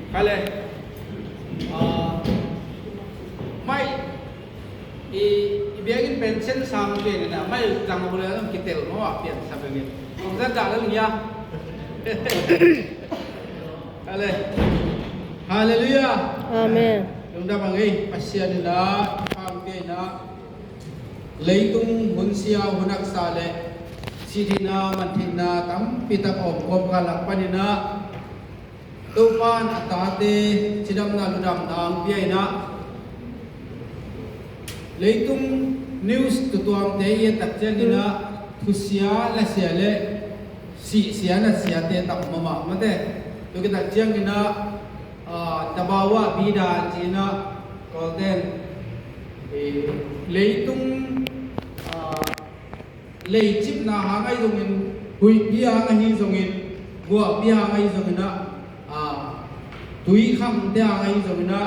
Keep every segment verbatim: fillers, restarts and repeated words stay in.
Kale. Ah, mai i, i biakinn pen sen sang pen na mai tang bule na kitel mo a pian sa pen. Kong zan da la nia. Kale. Hallelujah. Amen. Lungdam ang ei, Pasian in a pang ke na leitung hun sia hun haksa le sihna manthinna tampi tak om kawmkal lak panin a Topa in a tate cidamna ludamna ang pia in a leitung news tutuamte i et tak ciangin a thusia lasia le sihsia natsiate tak mahmah mate. Tua kitak ciangin a, ah, tabawa bida ci-in a Kawlten, eh, leitung, ah, leicipna hang ahi zongin, huihpi hang ahi zongin, guahpi hang ahi zongin a, ah, tuikhangte hang ahi zongin a,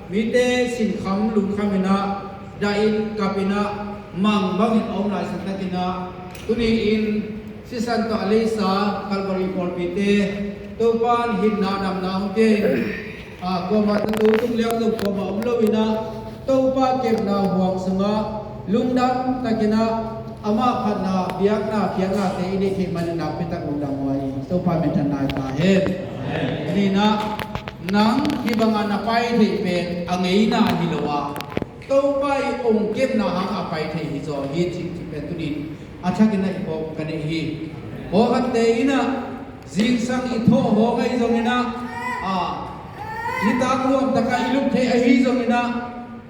mite sinkham lungkham in a, dah in kap in a, mang bangin a om lai santakin a, tuni in sisan tawh a leisa Calvary pawlpite Topa in hinna damna hong pia in, ah, kuamah tatu tung liang zong kuamah om lo in a, Topa kepna huang sungah lungdam takin a, amah phatna biakna piaknate i neih theih manin nakpi tak lungdam huai. Topa minthanna hi ta hen. Ni in a, nang hih banga na pai theih pen a ngeina hi lo a, Topa i ong kepna hang a pai thei hi zaw hi cih pen tuni in a thakin a i phawk ka neih hi. Pawlkhatte in a zingsang i thawh hawng ahi zongin a, a, nitak nuamtak a i lup thei ahi zongin a,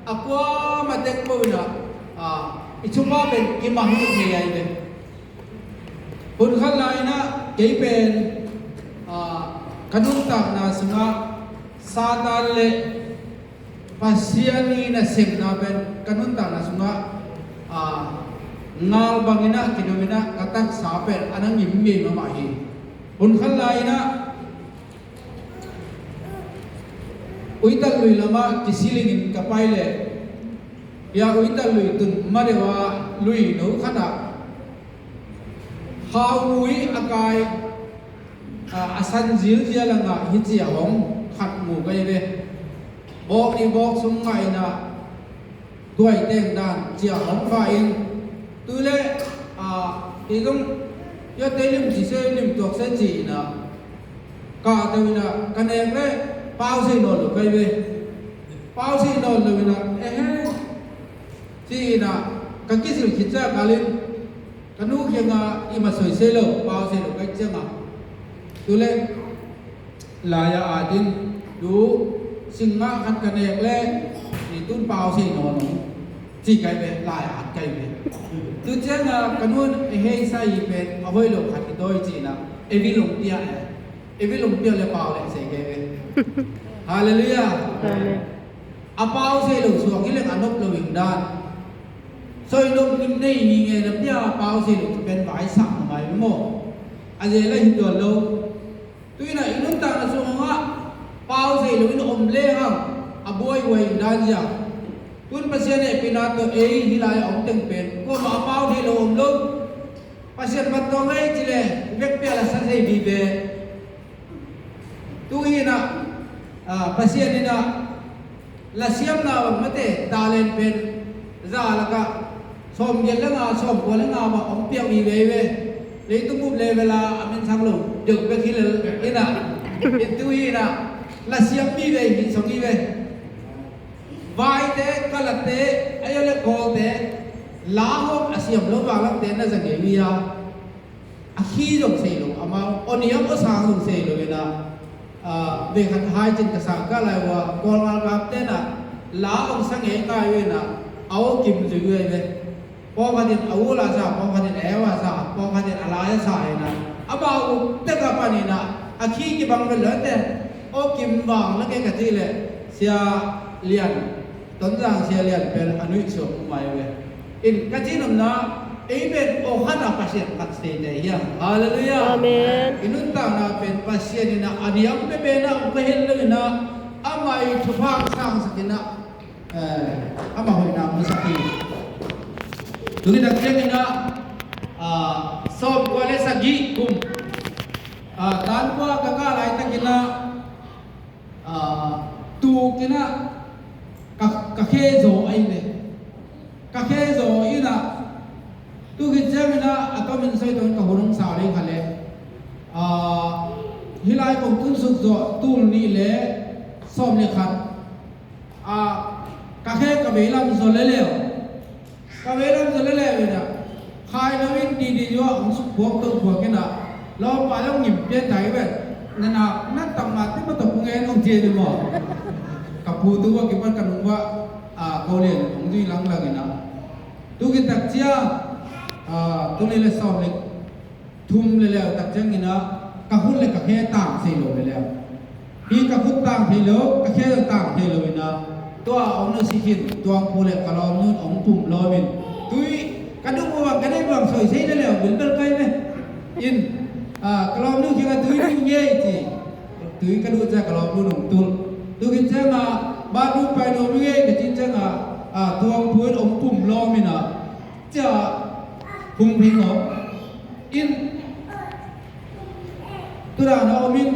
a kuamah tek peuh in a, a, i thupha pen kimang thei ahi ve. Hun khat lai in a kei pen, a, ka nuntakna sungah Satan le Pasian i nasemna pen ka nuntakna sungah, a, ngal bangin a kidom in a ka taksa pen a na ngim ngei mahmah hi. Hun khat lai in a Uitat lui lamah kisilingin ka pai leh, bia Uitat lui tun madeuh a lui no khatah khaunui a kai, a, a san zilzial a ngah hi ci a hong khat mu ka hi ve. Bawk nih bawk sung ngah in a tuai teng dan ci a hong kha in. Tu le, a, kei zong tua te lim ci se lim tuak se ci in a kah teuh in a ka nek le pau sei nawn lo ka hi ve. Pau sei nawn lo in a ehe ci in a ka kizil khit ciang kal in ka nu kiangah i ma soi sei lo, pau sei lo ka hih ciangah. Tu le lai-ah at in tu singmah khat ka nek le i tun pau sei nawn lo ci ka hi ve, lai-ah at ka hi ve. Tu ciangah ka nu in ehe sa hi pen a hoih lo khat hi tawi ci in a evi lungpia e. Evi lungpia le pau le sei ka hi ve. Hallelujah. Amen. A pau sei lo suak hi leng a nop lo in dan. Soi nop lim nei hi nge na pia pau sei lo ci pen vai sak na mai maw. A zel a hi tuan lo. Tu in a i nuntakna sungah pau sei lo in om le hang a buaihuai in dan zia. Tun Pasian hehpihna tawh ei hih lai a om teng pen kuamah a pau thei lo om lo. Pasian mat tawng ei ci le vekpi a la sa thei vive. Tu hi in a, a, Pasian in a lasiamna bang mate talent pen za lakah sawmgiat le nga, sawmkua le nga mah hong piak vive hi ve. Leitung bup level a a minthang lo deuh bek hi lel in a, in tu hi in a lasiam vive hi song hi ve. Vaite, kalatte, a yale kawlte la hawk a siam lo vanglangte na za ngei ui a. A khi zong sei lo, amau aw niam aw sang zong sei lo in a, a, vei khat hai cin ka sang ka lai ua Kawl ngalkapte in a la ong sa ngei ngai uh in a, a aw kim zui uh ei ve. Pawlkhat in a u la sa, pawlkhat in a eu a sa, pawlkhat in a lai a sa in a, amau uk tek a pan in a, a khi kibang vet lo te. Aw kim vang la ke ka cih leh Sia Lian Tonzang Sia Lian pen a nuih suak uh mai ve. In ka cih nopna, ei pen aw khat a Pasian khat seite hiam. Halleluiah. Amen. I nuntakna pen Pasian in a, a niam pepe na um ka hi lo in a, amah i thupha hong sangsak in a, eh, amah hoihna hong sak hi. Tu nitak ciangin a, ah, sawmkua le sagih kum, ah, Tankua ka kah laitakin a, ah, Inah ka, ka khe zaw ahi ve. Ka khe zaw inah tu khit cianginah a tomin soi tawh ka hun hong sau ding kha leh, ah, hih lai kong tunsuk zawh tul nih le sawm le khat, ah, ka khe ka veilam zaw leleu. Ka veilam zaw leleu inah khai loin didi zua hong suk phuak to phuak inah lawmpa le hong ngim pian thai ven. Na nak na tam mah te maw tawh kung en hong ci hi maw? Ka pu tu va kipat ka nung va, ah, ko lian hong zui langlang inah tu khit tak ciang, ah, tul nih le sawm le thum leleu tak cianginah ka khut le ka khe tang thei lo leleu. Hi ka khut tang thei lo, ka khe tang thei lo inah tua hong nusia khin tuangphu le ka lawmnu in hong pum lawmin tui ka duh bang ka deih bang soi thei leleu bilbel kai ve. In, ah, ka lawmnu kiangah tui duh ngei ci. Tui ka duh ciang ka lawmnu in hong tulh. Tu khit ciangah bathroom pai nuam ing ei ka cih ciangah, ah, tuangphu in hong pum lawm inah cia hum phing aw. In tu dan a om in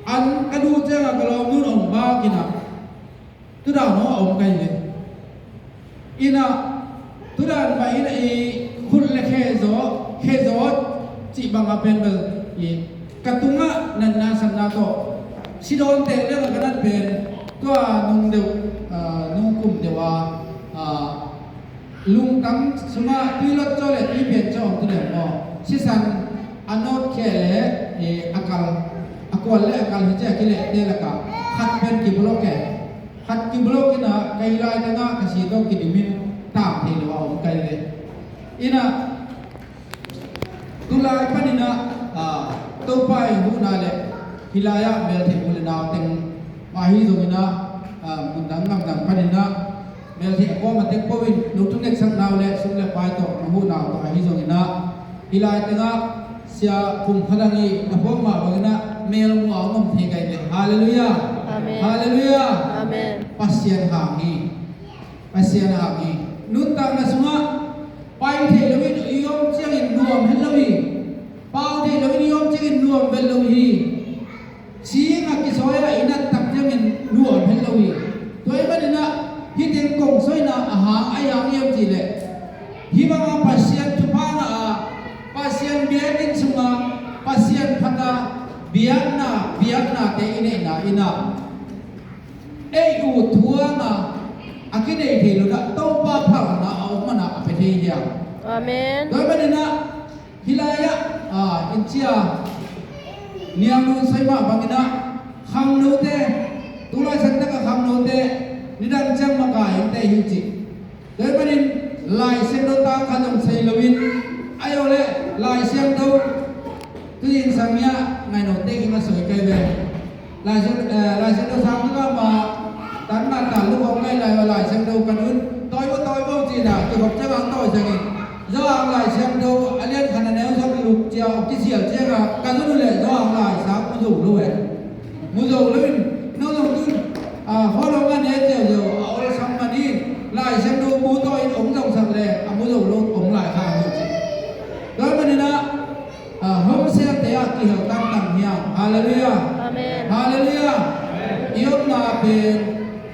an ka duh ciangah ka lawmnu in hong bak inah tu dan a om kai ve. Inah tu dan mah inah i khut le khe zaw, khe zaw cih bangah pen bel i ka tungah natna satna tawh sidawn tek lengah ka nat pen tua nung deuh, ah, nung kum deuh a, ah, lungtang sungah tui lot caw le tui pian caw om tu lem maw? Sisan a nawt khia le, eh, a kal, a kual le a kal hi ciah kilehte lakah khat pen kiblok e. Khat kiblok inah ka hi lai tengah ka si tawh kidim in tang thei lo a om kai ve. Inah tulai paninah, ah, Topa i huhna le hih lai-ah meltheih u le nau teng mah ahi zonginah, ah, mundang ngamdang paninah meltheih a kawm a tek po in nong thungetsak nau le sum le pai tawh nong huh nau tawh ahi zonginah hih lai tengah sia kum khat ang i na phuak mah banginah mel mu a hong om thei kai ve. Halleluiah. Amen. Halleluiah. Amen. Pasian hang hi. Pasian hang hi. Nuntakna sungah pai thei loin i om ciangin nuam het lo hi. Pau thei loin i om ciangin nuam vet lo hi. Singah kisawi a i nat tak ciangin nuam het lo hi. Tua ahih maninah hih teng kong sawina a hang a hiam cih leh hih bangah Pasian thupha ngah a, Pasian biakinn sungah Pasian phat a biakna, biaknate i neihna inah ei ut thuang a, a kinei thei lo dah Topa phalna a om mana a pia thei hiam? Amen. Tua ahih maninah hih lai-ah, ah, in cia niang nun sai mah banginah khangnote, tu lai santak a khangnote nidang ciang makai ente hi uh cih. Tua ahih manin Lai Siangtho tang khat zong sai loin, ahi zong le Lai Siangtho tu zingsang ni-ah ngaino teng in a soi kai ve. Lai Siang, eh, Lai Siangtho sang ka gam a tan na tan lu kong ngaih lai a Lai Siangtho ka nun tawi bo tawi bo cina kikhop ciangah tawi sangin Johan Lai Siangtho a lian khat a neu sawm le guk cia hong kisial ciangah ka zon uh leh Johan Lai sang mu zo lo eh. Mu zo lo in no zong tun, ah, khualawng a ne ziauziau a olsam man in Lai Siangtho mu tawi in hong zongsak leh a mu zo lo om lai kha hi ci. Tua maninah, ah, home cell te ah kihel tangtang hiam? Halleluiah. Amen. Halleluiah. I omna pen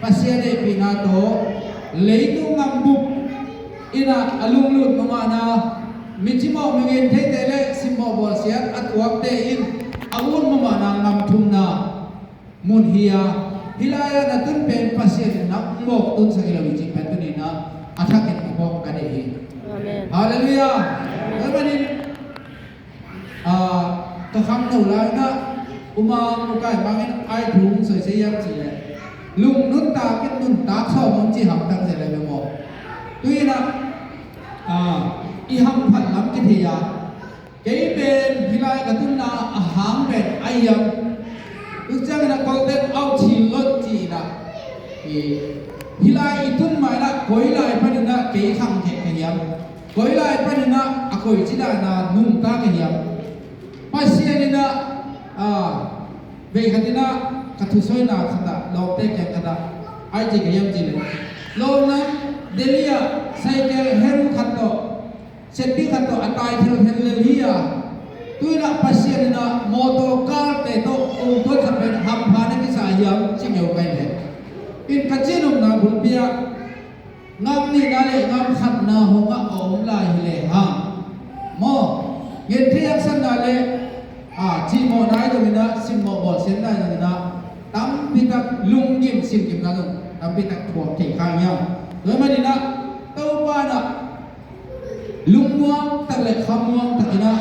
Pasian hehpihna tawh leitung ngam bup inah a lunglut mahmahna, mi cimawh mi ngen theite le simmawh bawlsiat a tuakte in a ut mahmahna ngam thumna mun hi a, hih lai-ah na tun pen Pasian in na mawk tunsak hi lo hi cih pen tuni-in ah a thakin ka phawk ka deih hi. Amen. Halleluiah. Tua manin, ah, ka khangno lai-in ah U Mang U Kai Mang in ai thu hong soisei hiam cih leh lung nuntak in nuntak sawm hong ci hamtang zel lai maw. Tu-in ah, ah, i hamphat lam kithei a, kei pen hih lai ka tunna a hang pen a hiam? Tuk ciangin a Golden Out Hill Road ci-in ah, i, hih lai i tun ma-in ah koi lai panin ah kei khangkhia ka hiam? Koi lai panin ah a koici dan a nungta ka hiam? Pasian in ah, a, veikhat in ah ka thusoina khat ah lawmte kiang khat ah ai ci ka hiam cih leh lawmna Delhi ah cycle heru khat tawh, setpi khat tawh a tai thelthel lel hi a, tu-in ah Pasian in ah mawtaw kalte tawh ong tuansak pen hampha na kisa hiam ci ngeu kai leh. In ka cihnopna bulpi ah ngam nihna le ngam khatna hong a om lai hi lehang maw, ngen thei haksatna le cihmawhna ahi zongin ah, simmawh bawlsiatna ahi zongin ah, tampi tak lunggim simgimna zong tampi tak thuak thei kha hiam? Tua ahih manin ah Topa in ah lungmuang tak le khamuang takin ah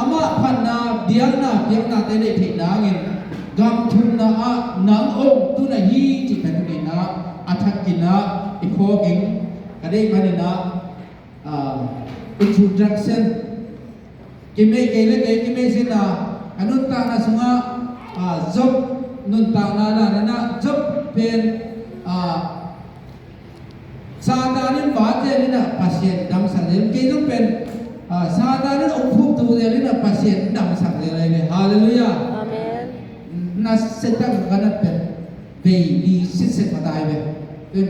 amah phatna biakna piaknate neih theih nangin gam thumna ah nang ong tun ahi cih pen tuni in ah a thakin ah i phawk ing. Ka deih manin ah, ah, introduction, kimei kei le kei kimei sin a, ka nuntakna sungah, ah, Job nuntakna dan in ah Job pen, ah, Satan in va zel in ah Pasian damsak zel. Kei zong pen, ah, Satan in ong phuktu zel in ah Pasian damsak zel ahi ve. Halleluiah. Amen. Nasia tak ka nat pen vei li sitset mah ta ahi ve. Tun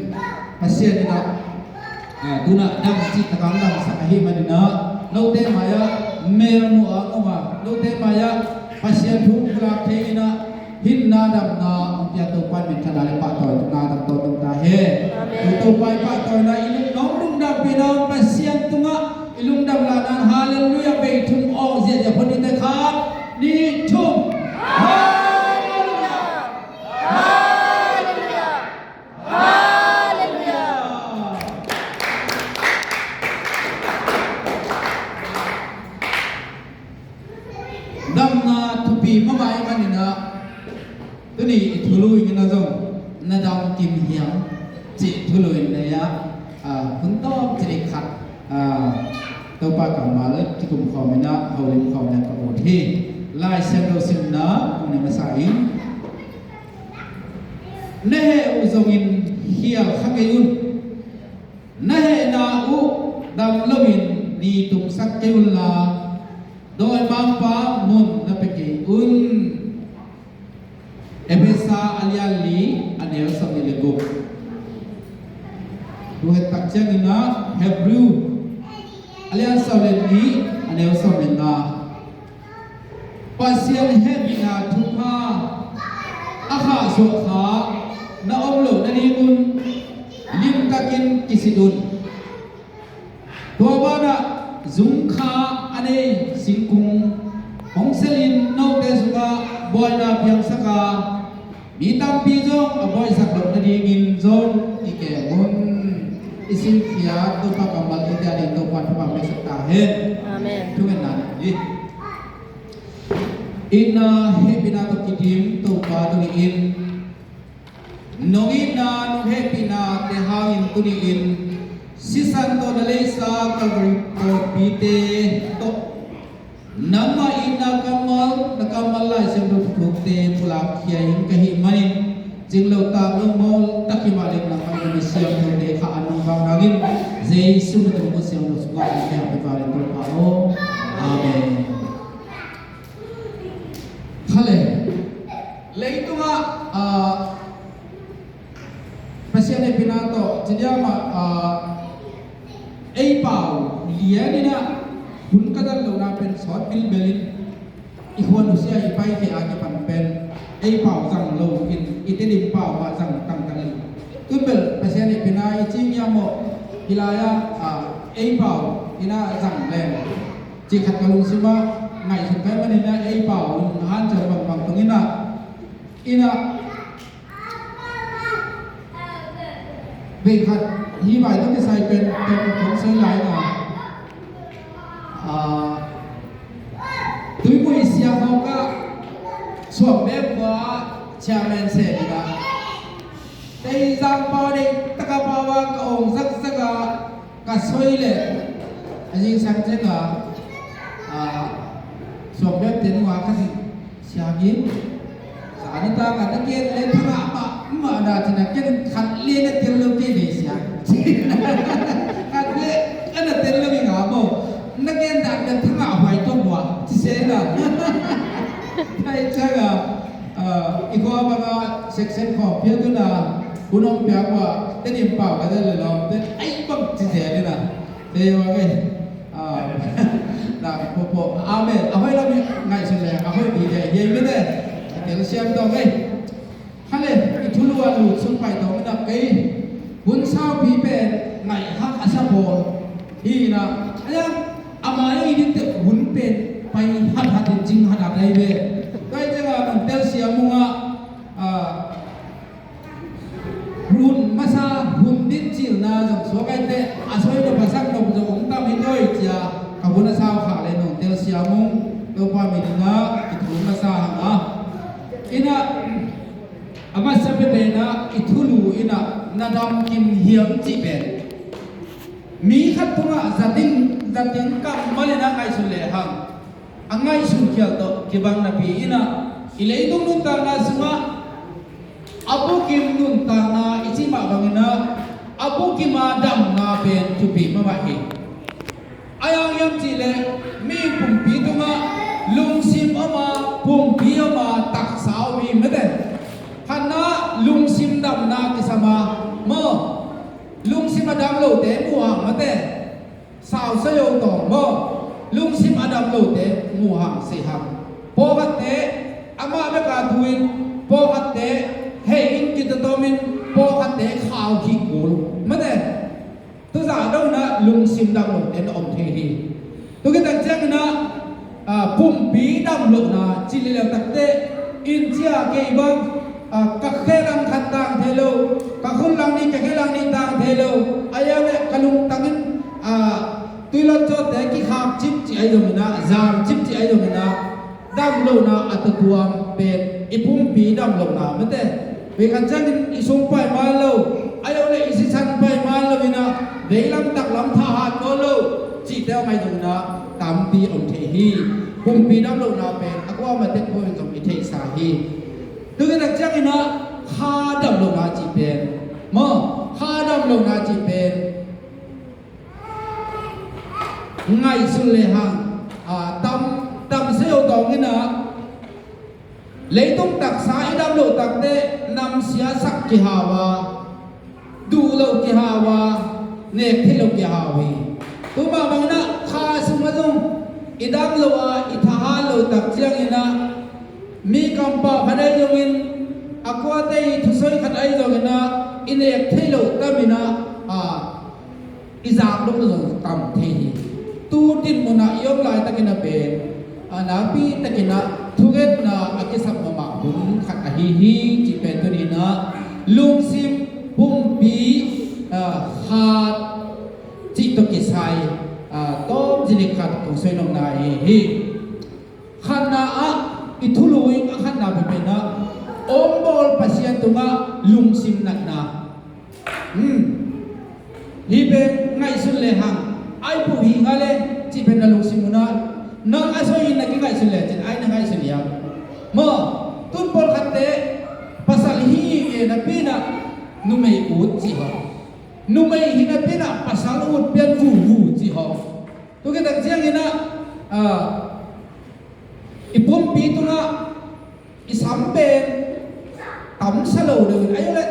Pasian in ah, ah, tu in ah dam cih tak a damsak ahih manin ah, note mai-ah melmuh a om a, note mai-ah Pasian thu pulak thei in ah, hinna damna hong pia Topa in minthanna le pahtawina tawh tungta hen. Amen. Tu Topa i pahtawina i lungdam lungdampihna hong Pasian tungah i lungdam lahna in halleluiah vei thum awk ziahziah phot ni teh, khat, nih, thum. Halleluiah! Halleluiah! Halleluiah! Damna thupi mahmah ahih manin ah, tuni i thulu in ah zong na dam kim hiam cih thulu in nei ah, ah, hun tawm cih khat, ah, Topa kammal kikum khawm in ah holim khawm in ah ka ut hi. Lai Siangtho simna kong nei masa ing. Na heh uh zongin khial kha kei un. Na hehna uh dam loin ni tumsak kei unla, dawimangpa mun na pia kei un. Efesa a lian li a neu sawmnih le guk. Tu het tak ciangin ah Hebrew a lian sawm le nih a neu sawm le nga. Pasian hehpihna thupha a khahsuah kha na om loh nadingun limtakin kisit un. Tua banah zungkha a nei singkung hong selin note sungah buaina piangsak a, mi tampi zong a buaisak loh nadingin zong i kem un. I simkhiat Topa kammal i te ading Topa thupha hong piaksak ta hen. Amen. Thungetna hi. Itna hehpihna tawh kidim Topa tuni-in nong itna nong hehpihnate hangin tuni-in sisan tawh na leisa Calvary pawlpite tawh nangmah itna kammal, na kammal Lai Siangtho thuthukte pulak khia ing ka hih manin, cinglo taklo mawl tak hi mah leng nangmah na mi siangthote kha an nong vak nangin, Jesu na tungah siangtho sungah in kiang pe valin Topa aw. Amen. Khale. Leitungah, ah, Pasian hehpihna tawh, ci diam ah, ah, ei pau lian in ah hun ka zat lohna pen sawt bilbel in i khuan uh sia i paikhia a kipan pen ei pau zang lo in i Tedim pau mah zang tangtang in. Tun bel Pasian hehpihna i ci ngiam maw, hi lai-ah, ah, ei pau in ah zang leng cih khat ka lungsim ah ngaihsut ka hih manin ah ei pau in hanciam bangbang tung in ah, in ah vei khat hih vai tawh kisai pen tawh ka kong soi lai in ah, ah, Tuimuih siakhawk ah Suangbek khua chairman se ding ah Teizang pau deih taka pau ah ka ong zakzak ah ka soi leh a zingsang ciangah, ah, Suangbek te nungak khat in, Siangin, zan nitak ah na gen le thangah mahmah na cin a ken khat le na tel lo kei ve sia. Khat le a na tel lo i ngam aw. Na gen dan ken thangah huai tawh mua ci se na. Thai ciangah, ah, i khua bangah section khawng phiat un a, hun hong piak uh ah Tedim pau ka tel le lawm ten ai bang ci se ni na. Te bang ei. Ah, na, po, po. Amen. A hoih lam i ngaihsun le a hoih ding hi ei mite. A tel siam tawh ei. Hale, i thulu a Sung pai tawh inah kei hun saupi pen ngaih hak a sa pawl hi inah, a mai i ding teh hun pen pai hathat in cing hathat ahi ve. Tua hi ciangah nong telsiam ung ah, ah, hun masa hun din cilna zong suak ahi teh a soi nop a sak nop zong hong tam hi toi cia ka hun a sau khak le nong telsiam ung. Topa min inah i thu masa hang a inah a masa pepenah i thulu inah na dam kim hiam cih pen mi khat tungah zating zating kammal inah ngaihsun lehang a ngaihsun khial tawh kibang napi inah i leitung nuntakna sungah a bukim nuntakna i cih mah banginah a bukima damna pen thupi mahmah hi. A yang hiam cihleh mi pumpi tungah lungsim om a pumpi om a taksa om hi mete. Khatna lungsim damna kisam a maw, lungsim a dam lote muhang mete. Sau sayo tawng maw, lungsim a dam lote muhang seihang. Pawlkhatte amah beka thu in, pawlkhatte hei in kitatomin, pawlkhatte khau khih kul mete. Tuzah dongna lungsim dam lote na om thei hi. Tukitak cianginah ah, pumpi dam lohna cih leh leutak teh in cia kei bang ah, ka khe lang khat tang thei lo, ka khut lang nih ka khe lang nih tang thei lo. A yau leh ka lungtangin ah, tuilot cawtte kikhak cip cih ahi zonginah, zam cip cih ahi zonginah dam lohna a tuamtuam pen i pumpi dam lohna mete. Vei khat ciangin i sung pai man lo, a yau leh i sisan pai man lo inah veilam taklam thahat ko lo cihte a ngai zonginah tampi om thei hi. Pumpi dam lohna pen a kuamah tek pawhin zong i theihsa hi. Tukitak cianginah kha dam lohna cih pen maw, kha dam lohna cih pen ngaihsun lehang ah, tam tam seo tawnginah leitung taksa i dam loh takteh namsia sak kihau a, duh loh kihau a, nek theih loh kihau hi. Tumah banginah kha sungah zong i dam loh a i thahat loh tak cianginah mi kampau khat ahi zongin a kuate i thusoi khat ahi zonginah i nek theih loh taminah ah, i zak dong zong tam thei hi. Tu dinmunah i om laitakin a pen a nakpi takinah thungetna a kisap mahmah hun khat ahi hi cih pen tuninah lungsim pumpi ah, khat cih tawh kisai ah, tawm zilik khat kong soi nopna ahi hi. Khatna ah i thulu in a khatna pepenah ombawl Pasian tungah lungsim natna. Hmm. Hih pen ngaihsun lehang ai buh hi nga le cih pen na lungsim unah nang a soi in na kingaihsun lecin ai na ngaihsun hiam? Maw, tun pawlkhatte pasal hi nge napinah numei ut cih hawh, numei hi napinah pasal ut pian vuvu cih hawh. Tukitak cianginah ah, i pumpi tungah i sam pen tamsa lo deuhin ahi uh leh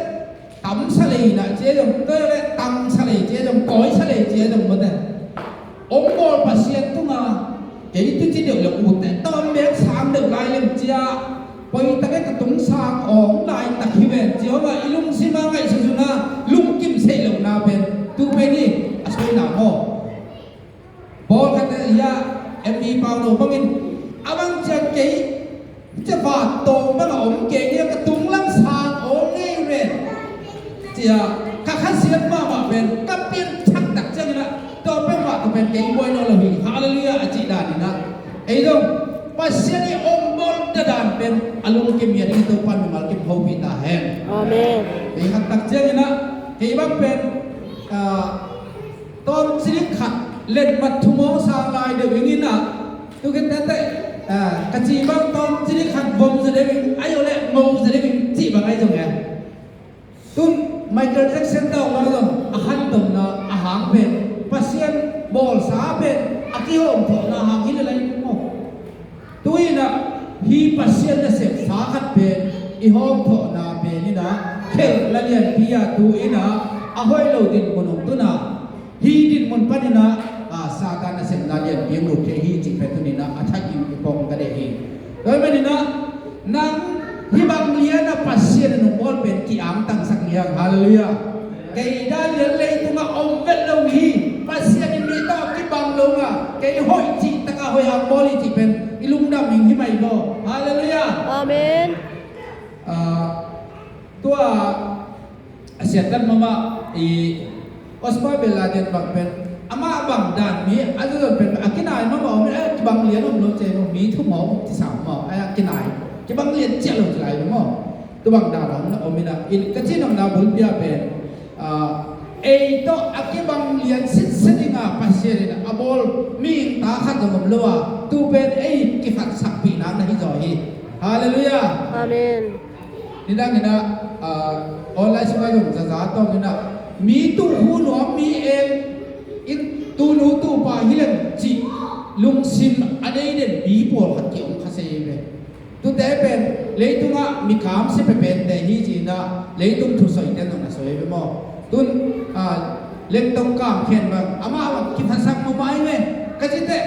tamsa lei inah cia zong, tua leh tamsa lei cia zong, kawisa lei cia zong mate. Ombawl Pasian tungah kei tuci deuh le ute tawm bek sang deuh lai lem cia, poi tak e ka tung sang awng laitak hi ven cia hong a i lungsim a ngaihsut zuna lungkim seih lohna pen tu pen hi a soina maw? Pawlkhat in hia M V Pauno bangin a bang ciang kei cia vat tawng bang a om kei nia ka tunglam sang awng ngei ren cia ka khasiat mahmah pen ka pian thak tak ciangin ah tua pen mah tua pen kei buai nawn lo hi. Halleluiah a cih danin ah ei dong Pasian i om bawl dadan pen a lungkim hi a ding hi. Topan mimal kim hopih ta hen. Amen. Kei khat tak ciangin ah kei bang pen ah, tawm cilik khat letmat thumawng sang lai deuh ing in ah, tu khin tete, ah, ka cih bang tawm cilik khat vom za deuh ing, ai aw leh ngo za deuh ing cih bang ai zong e. Tun Michael Jackson tawh bang zong a khantomna a hang pen Pasian bawlsa pen a kihawmthawhna hang hi le lai maw? Tu in ah hih Pasian nasepsa khat pen i hawmthawhna pen in ah khelh la lianpi a tu in ah a hoih lo dinmun hong tun a, hih dinmun pan in ah, ah, Satan nasepna lianpi hong lut thei hi cih pen tuni in ah a thak in i pawng ka deih hi. Tua ahih manin ah nang hih bang lian a Pasian in hong bawl pen ki-angtang sa Halleluiah. Kei dan lian leitungah om vet lo hi. Pasian in mi tawh kibang lo nga, kei hoih cih takah hoih hang bawl hi cih pen i lungdam ing hi mai maw? Halleluiah. Amen. Ah, tua a siatan mama i Osama bin Laden bang pen, amah bang dan mi a zozon pen a kinai mama om in, a kibang lian om lo cia maw, mi thum om ci sam maw, a kinai kibang lian cia lo ci lai maw. Tu bang dan om na om in a, in ka ci nong na bulpia pen, ah, ei tawh a kibang lian sitset ding a Pasian in a bawl mi ta khat zong om lo a, tu pen ei kiphatsakpihna na hi zaw hi. Halleluiah. Amen. Nidang in a, ah, online sungah zong zaza tawng in a, mi tuh hu nuam mi en in, tunu tupa hi leng cih lungsim a nei den mi pawlkhat ki-om kha se hi ve. Tute pen leitungah mi kamsia pepente hi ci-in a leitung thusoite nong na soi ve maw? Tun, ah, lengtong kamkhen bang amah bang kiphasak mahmah hi ve. Ka cite,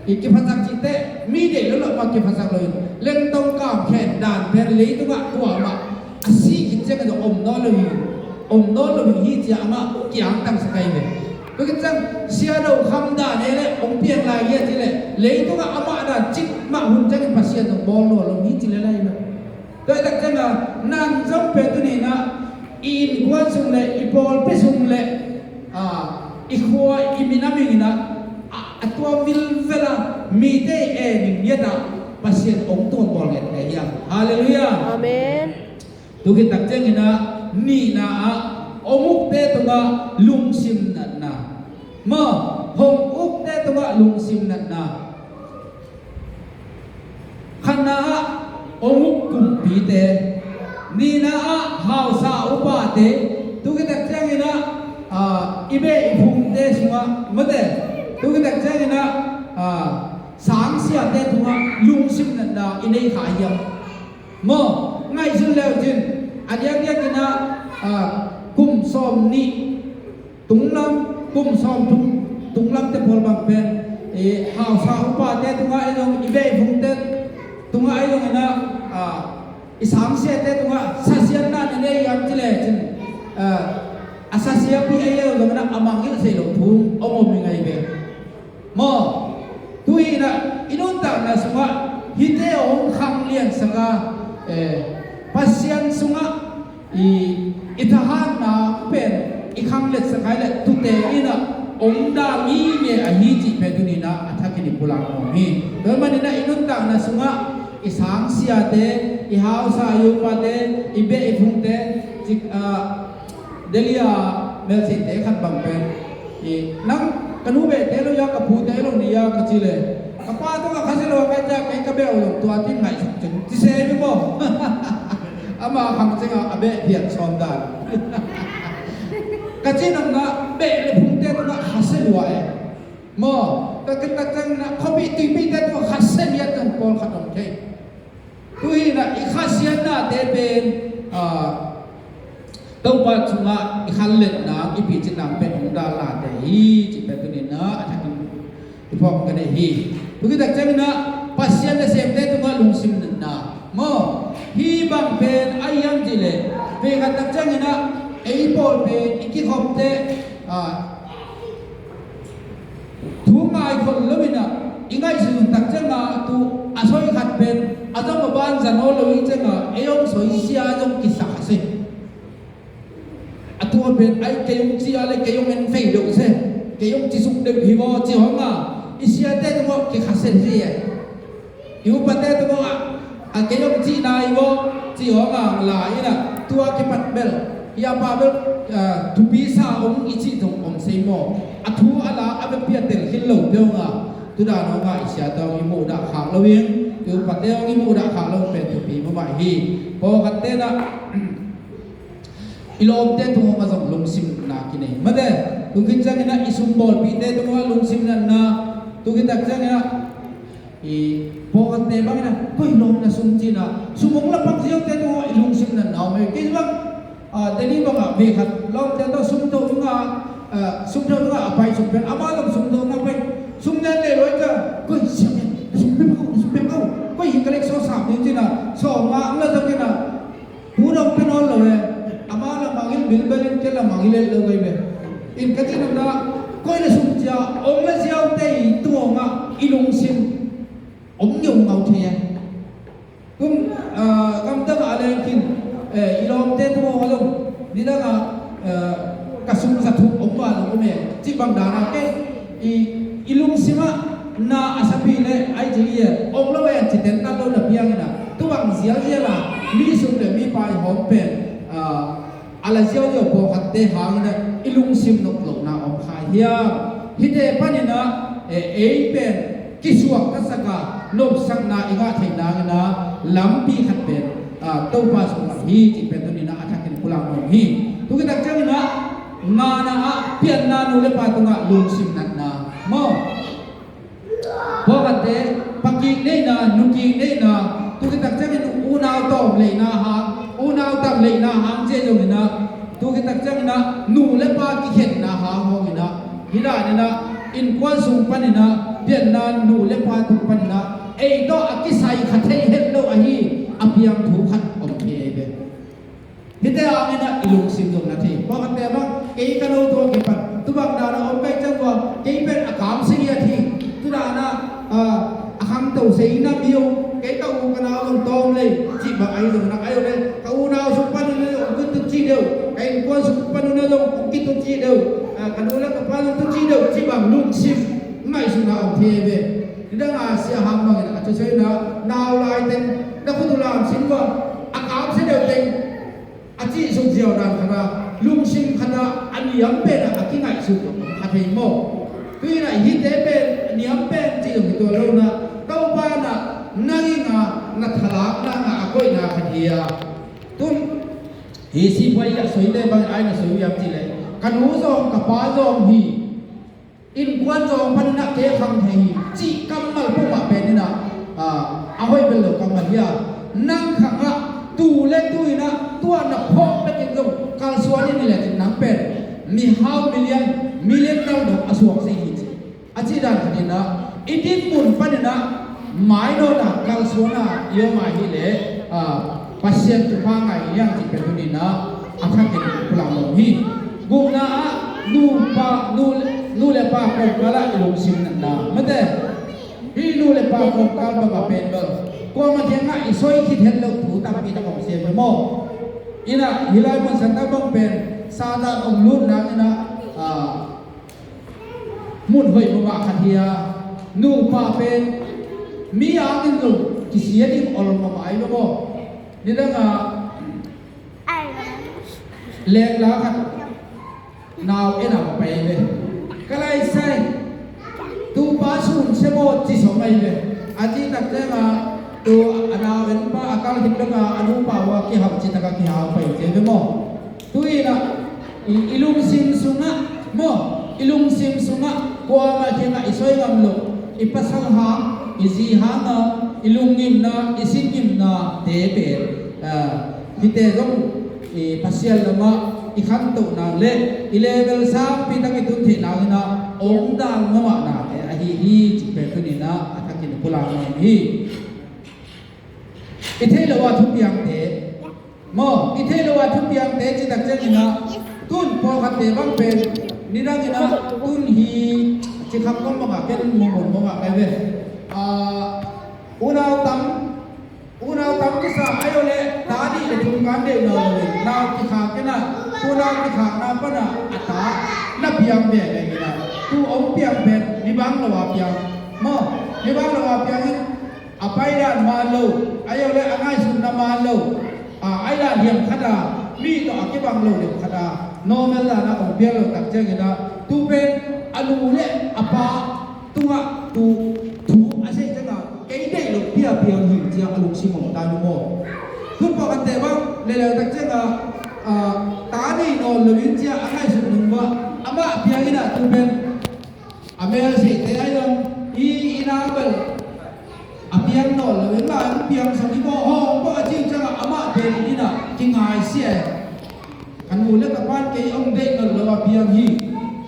i kiphasak cite, mi deih lo lo mah kiphasak lo in, lengtong kamkhen dan pen leitungah kuamah a si khit ciangin om nawn lo hi, om nawn lo hi ci-a amah kiangtang sak ahi ve. Tua khit ciang sia do kham dan e le hong piang lai hi a ci le, leitungah amah dan cik mah hun ciangin Pasian zong bawl nawn lo hi ci le lai lo. Tua hi tak ciangin nang zong pen tuni-in ah i innkuan sung le i pawlpi sung le, ah, i khua i minam in ah, a, a tuam vilvel a mite i en in ngiat ah Pasian hong tuam bawl ngiat hi a. Halleluiah. Amen. Tu khit tak ciangin ah nihna ah hong ukte tungah lungsim natna. Maw, hong ukte tungah lungsim natna. Khatna ah hong uk kumpite. Nihna ah hausa upate. Tu khit tak ciangin ah, ah, i beh i phungte sungah mate. Tu khit tak ciangin ah, ah, sangsiate tungah lungsim natna i nei kha hiam? Maw, ngaihsun leu cin, a diakdiakin ah, ah, kum sawm nih tunglam, kum sawm thum tunglamte pawl bang pen, eh, hausa upate tungah ahi zong, i beh i phungte tungah ahi zongin ah, ah, i sangsiate tungah sasiatna na nei hiam ci le cin, ah, a sasiapi ahi zongin ah a mangngilh thei lo thu hong om hi ngai ve. Maw, tu hi-in ah i nuntakna sungah hihte hong khangliansak a, eh, Pasian sungah i, i thahatna pen i khangletsak a hi leh tute in ah hong dam ngei ahi cih pen tuni-in ah a thakin i pulak nuam hi. Tua ahih manin ah i nuntakna sungah i sangsiate, i hausa i upate, i beh i phungte, cik, ah, Delhi a melseite khat bang pen, i, nang ka nu behte lo hia, ka pute lo ni hia ka ci le, ka pa tungah khasia lo a ka hih ciang kei ka beh uh zong tua tin ngaihsut cing ci se hi maw? Ama khang cingah a beh pian sawm dan. Ka ci nang na beh le phungte tungah khasia lua e. Maw, ka, ka, ka ciang na khuapih tuipihte tungah khasia lian zong pawlkhat om thei. Tu hi-in ah i khasiatnate pen, ah, Topa sungah i khanletna, i picitna pen hong dalnate hi cih pen tuni-in ah a thakin i phawk ka deih hi. Tu khit tak ciangin ah Pasian nasemte tungah lungsim natna. Maw, hih bang pen a hiam cih leh, vei khat tak ciangin ah ei pawl pen i kikhopte, ah, thu ngaikhol lo-in ah i ngaihsun tak ciangah tu a soi khat pen a zong a ban za nawn lo hi ciangah ei hong soisia zong kisa kha se. A tua pen ai kei hong ci a le kei hong en fei deuh se, kei hong ci suk deuh hi maw ci hong a i siate tungah kikhasia hi e. I upate tungah a kei hong cihna hi maw ci hong a la in ah tua kipat bel i a pa bel, ah, thupi sa hong i cih zong om sei maw? A thu a la a biapi a telkhin lote hong a tu dan hong a i siate hong i muhdah khak lo in, i upate hong i muhdah khak lo in pen thupi mahmah hi. Pawlkhatte in ah i lawmte tungah zong lungsim natna kinei mate. Tu khit ciangin ah i sumbawlpihte tungah lungsim natna. Tu khit tak ciangin ah i pawlkhatte bangin ah koi lawmna sum ci-in ah sum hong la pak ziaute tungah i lungsim natna om e. Kei bang, ah, Delhi bangah vei khat lawmte tawh sum to dingah, ah, sum to dingah a pai sum pen amah zong sum to dingah pai, sum nen leh luai ka, koi siam in, sum pia ko, sum pia ko, koi hi ka lek sawsam ding ci-in ah sawm ngah la zong in ah thu dong pia nawn lo e. Amah lamah in Bilbel in kei lamang i lel lo kei ve. In ka cih nopna, koi le sum cia ong le ziau tei tungawngah i lungsim om ngeungau thei a. Kum, ah, gamdangah a leng khin, eh, i lawmte tungawngah zong nidangah, eh, ka sum za thuk om val om e. Cih bang dana kei i, i lungsimah na a sapi le ai ci i e ong lo e ci ten tan lo na piangina. Tu bang zialziala mi sum le mi pai hawm pen, ah, a la ziauziau pawlkhatte hangin ah i lungsim nop lohna om kha hiam? Hihte panin ah, eh, ei pen kisuak ka sak a, nopsakna i ngah theih nangin ah lampi khat pen, ah, Topa sungah hi cih pen tuni-in ah a thakin pulak nuam hi. Tu khit tak ciangin ah ngana ah pianna nu le pa tungah lungsim natna maw? Pawlkhatte, pakik neihna, nukik neihna, tu khit tak ciangin unau tawm leihna hang, unau tam leihna hang ci zongin ah, tu khit tak ciangin ah nu le pa kikhenna hang hawngin ah, hi danin ah innkuan sung panin ah pianna nu le pa tung panin ah ei tawh a kisai kha thei het lo ahi a piang thu khat om thei ei ve. Hihte hangin ah i lungsim zong na thei. Pawlkhatte bang, kei ka no tua kipan tu bang dana om ka hih ciang tua kei pen a kamsia ngiat hi. Tu dana, ah, a khangto seina mi om, kei ka u ka nau zong tawm lei cih bang ahi zongin ah, ahi zong le ka unau sung panin ah zong kong kitut cih deuh, ka innkuan sung panin ah zong kong kitut cih deuh, ah, ka nu le ka pa zong tut cih deuh cih bang lungsim ngaihsutna om thei ve. Nidanga Sia Hang bangin a thusuahna nau lai teng na khut uh lamsin ua a kamsia deuh teng a cih suk ziau dan khat a, lungsim khat a, a niam pen a, a kingaihsut kha thei maw? Tu-in ah hihte pen a niam pen cih zong hi tuan lo-in ah, Topa in ah na ging a, na thalakna ngah a koihna khat hi a. Tun hi sipuai ah soi le bang ai na soi uh hiam cih leh, ka nu zong ka pa zong hi, innkuan zong panin ah kei khang thei hi cih kammal peuhmah pen in ah, ah, a hoih bel lo kammal hi a. Nang khangah tu le tu-in ah tua na phawk bekin zong kalsuan in hi lecin nang pen mihau milian, milian dang dong a suak sih hi ci. A cih dan khatin ah i dinmun panin ah mainawt a kalsuan a i om a hi leh, ah, Pasian thupha ngai hi hang cih pen tuni-in ah a thakin pulak nuam hi. Gukna ah nupa, nu, nu le pa kawmkal ah i lungsim natna. Mate, hih nu le pa kawmkal bang a pen bel kuamah kiangah i soi khit het loh thu tampi tak om sia ve maw? In ah hih lai mun santak bang pen Satan hong lut nangin ah, ah, mun hoih mahmah khat hi a, nupa pen mi angin zong kisia ding ol mahmah ahi lo maw? Nidangah lekla khat nau en a pai ve. Ka lai sai, tupa sun se maw ci sawm ahi ve. A cih tak ciangah tu a nau en pa a kal khit bek a, a nupa uh a kihau cih tak a kihau pai ci ve maw? Tu-in ah i, i lungsim sungah maw, i lungsim sungah kuamah kiangah i soi ngam loh, i pasal hang, i zi hang a i lungngimna, i singngimna te pen, ah, hihte zong i Pasian lamah i khantoh nang le i level sangpi tak i tun theih nangin ah ong dal mahmah nate ahi hi cih pen tuni-in ah a thakin pulak nuam hi. I theih loh a thupiangte maw, i theih loh a thupiangte cih tak ciangin ah tun pawlkhatte bang pen nidangin ah tun hi cikhap kong bangah ken mumun bangah kai ve. Ah, unau tam, unau tam kisa ahi uh leh ta nih le thum kan deih nawn lo in nau kikhak in ah tu nau kikhakna pan ah a ta na piang veve in ah tu ong piang pen ni bang lo a piang maw, ni bang lo a piang in a paidan man lo, ahi zong le a ngaihsutna man lo, a, ai dan hiam khat a, mi tawh a kibang lo deuh khat a, normal dan a ong piang lo tak ciangin ah tu pen a nu le a pa tungah tu thu a seh ciangah kei deih loh pi a piang hi ci-a a lungsim om ta uh maw? Tun pawlkhatte bang leuleu tak ciangah, a, ta nei nawn lo in ci-a a ngaihsut nung uh ah amah piang in ah tu pen a mel sehte ahi zong i, i nau bel a piang nawn lo in la, a piang sam hi maw, hawng pawh a cih ciangah amah pen in ah kingaisia e. Ka nu le ka pa'n kei hong deih nawn lo a piang hi.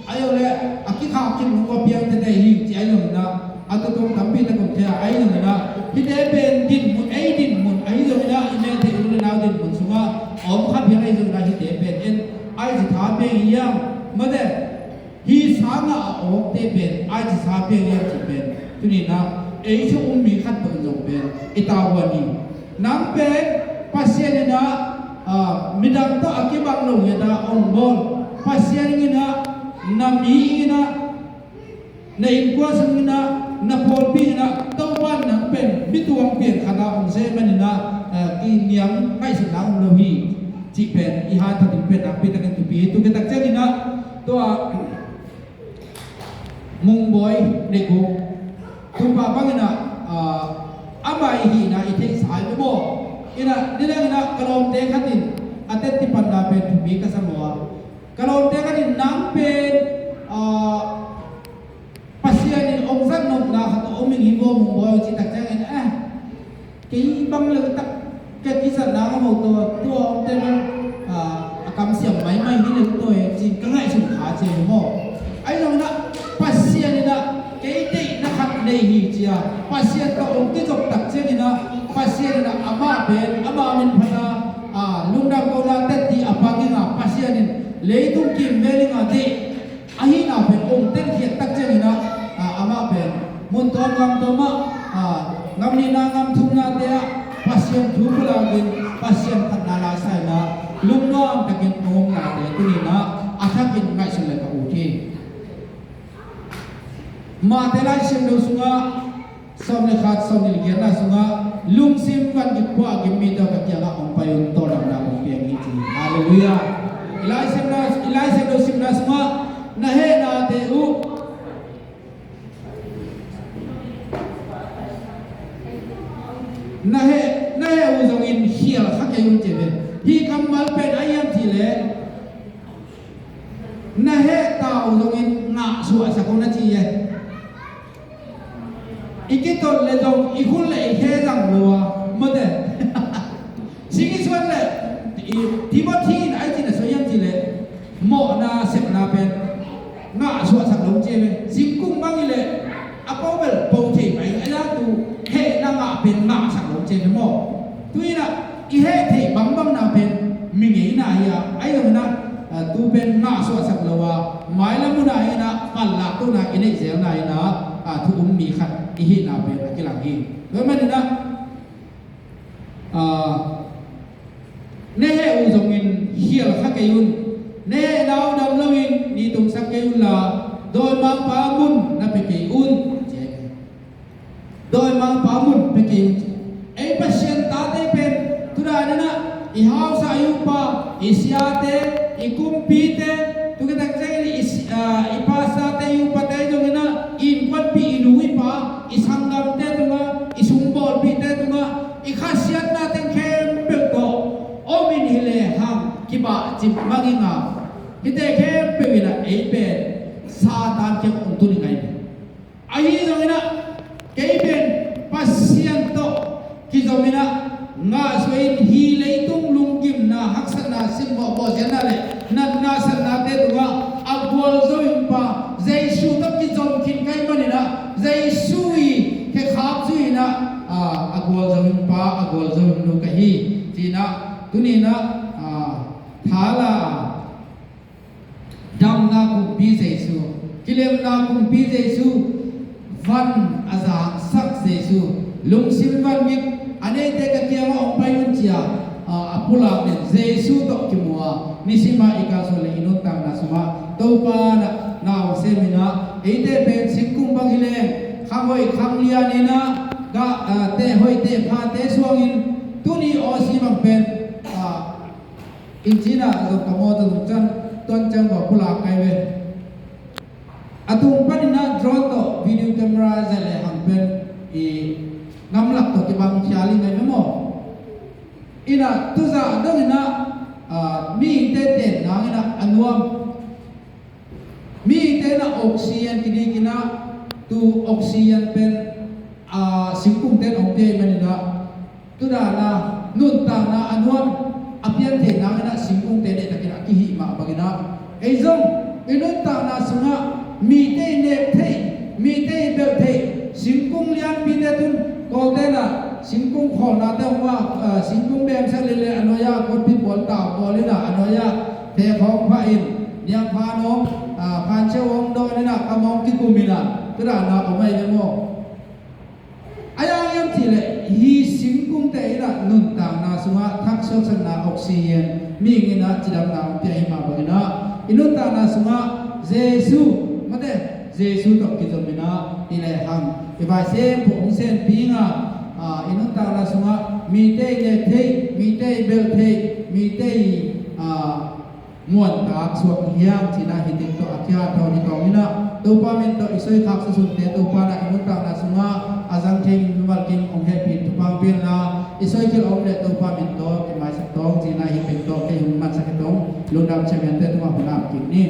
Ahi zong le a kikhak khin lo a piang tete hi ci ahi zongin ah a tutung tampi tak om thei a, ahi zongin ah hihte pen dinmun, ei dinmun ahi zongin ah i mel theih u le nau dinmun sungah a om kha piang ahi zongin ah hihte pen en Ai ci tha peng hiam, mate, hi sangah a awkte pen ai ci tha peng hiam ci pen, tuni-in ah ei sung um mi khat tawh zong pen i tavuan hi. Nang pen Pasian in ah, ah, midang tawh a kibang lo hi a, hong bawl. Pasian in ah na mi in ah na innkuan sungin ah, na pawlpi in ah, Topa in nang pen mi tuam pian khat ah hong sem manin ah, eh, kiniam ngaihsutna om lo hi, cih pen i hanthawn ding pen nakpi takin thupi hi. Tua khit tak ciangin ah, tua Mungbawi Neguk, tua pa bangin ah, ah, amah i hihna i theihsa hi ve maw. In ah, nidangin ah ka lawmte khat in a teci panna pen thupi ka sa maw a. Ka lawmte khat in nang pen, ah, Pasian in hong zat nopna khat a om ing hi maw Mungbawi, cih tak ciangin, eh, kei bang lel tak, ka kizatna ngam lo, tua, tua omte bel, ah, a kamsiam maimai hi lel tua e, ci-in ka ngaihsun kha ci hi maw. Ahi zongin ah Pasian in ah kei deihna khat nei hi ci a, Pasian tawh hong kizop tak ciangin ah, Pasian in ah amah pen, amah min phat a, ah, lungdam kohna teci a pang ing a, Pasian in leitung kimvel ing a deih ahihna pen hong tenkhiat tak ciangin ah, ah, amah pen mun tuam gam tuam ah, ah, gam nihna gam thumnate ah Pasian thu pulakin, Pasian phatna laisa in ah lungnuam takin hong omnate tuni-in ah a thakin ngaihsun le ka ut hi. Mate Lai Siangtho sungah sawm le khat, sawm nih le giatna sungah lungsim van gik pua a gim mite aw, ka kiangah hong pai un, tawldamna kong piang hi ci. Halleluiah. I Lai Siangtho, i Lai Siangtho simna sungah na hehnate uh, na heh, na heh uh zongin khial kha kei un ci ve. Hih kammal pen a hiam cih leh na heh ta uh zongin ngah suahsak un a ci e. I kitot le zong i khut le i khe zang lo a, mate. Sing i suan le, i, Timothy in ai cin a soi hiam cih leh mawhna sepna pen ngah suahsak lo ci ve. Singkung bang hi leh a po bel po thei mai, a ya tu hehna ngah pen ngahsak lo ci ve maw. Tu-in ah i heh theih bangbangna pen mi ngeina hi a, ahi zongin ah, ah, tu pen ngah suahsak lo a, mailam hun ah in ah panlak tuhna i neih zelna in ah, ah, thu um mi khat i hihna pen a kilang hi. Tua manin ah, ah, na heh uh zongin khial kha kei un, na hehna uh dam loin ni tungsak kei un la, dawimangpa mun na pia kei un, ci hi. Dawimangpa mun pia kei un ci. Ei Pasian tate pen tu dan in ah i hausa i upa, i siate, i kumpite, tu khit tak ciangin i si-, ah, i pastorte, i upate zongin ah i innkuanpih, i nu i pa, i sanggamte tungah, i sungbawlpihte tungah, i khasiatna teng khempeuh tawh om in hi lehang kibahcip mang ing a, hihte khempeuh in ah ei pen Satan kiang hong tun ing a hi. Ahi zongin ah kei pen Pasian tawh kizom in ah ngahsuah in, hih leitung lunggimna, haksatna, simmawh, bawlsiatna le natna satnate tungah a gualzo ding pa Jesu tawh kizom khin ka hih manin ah, Jesu i khekhap zui in ah, ah, a gualzo ding pa, a gualzo ding nu ka hi, ci-in ah tuni-in ah, ah, thala damna kumpi Jesu, kilemna kumpi Jesu, van a zangsak Jesu, lungsim van gik a neite ka kiangah hong pai un ci a, a, a pulak den Jesu tawh kimu a, nisim a i kalsuan le i nuntakna sungah Topa na, na hong sem in ah, eite pen singkung bang hi leng, khang hoih khang lian in ah, gah, a, teh hoih teh pha te suangin, tuni Aussie bang pen, a, Inn ci-in ah zong ka mawtaw tung ciang, tuan ciang bawh pulak kai ve. A tung panin ah drone tawh video camera zai le hang pen i gamlak tawh kibang khia ling ngai ve maw. In ah tuzah dongin ah, ah, mihingte ten nangin ah a nuam. Mihingte in ah oxygen kidik in ah, tu oxygen pen, ah, singkungte in hong pia ahih manin ah, tu dan a nuntakna a nuam a pian theih nangin ah singkungte deihtakin a kihih mah bangin ah, ei zong i nuntakna sungah mite i nek theih, mite i belh theih singkung lianpite tun, Kawlte'n ah singkung khawlnate hong ah, ah, singkung bemsak lel le a nuai-ah kotpi pawl, tau pawl in ah a nuai-ah Thek hong phah in, niangphan hong, ah, khancheu hong dawn in ah, kam hong kikum in ah, tu dan a om ahi ve maw? A yang hiam cih leh hih singkungte in ah nuntakna sungah thaksuaksakna oxygen mihing in ah cidamna hong pia hi mah bangin ah, i nuntakna sungah Jesu, mate, Jesu tawh kizom in ah i lehang i vai sem pawh hong senpi ing a, ah, i nuntakna sungah mite i neh theih, mite i belh theih, mite i, ah, muantak suak hi hiam cih na hi teng tawh a kiat tawh ni tawh in ah, Topa min tawh i soi khak susunte Topa na i nuntakna sungah a zang thei mimal kim hong hehpih thupha pia in la, i soi khil a om leh Topa min tawh i maisak tawh cih na hi teng tawh kei hong mansak hi tawh, lungdam ciangin te tungah hun ap kik ni.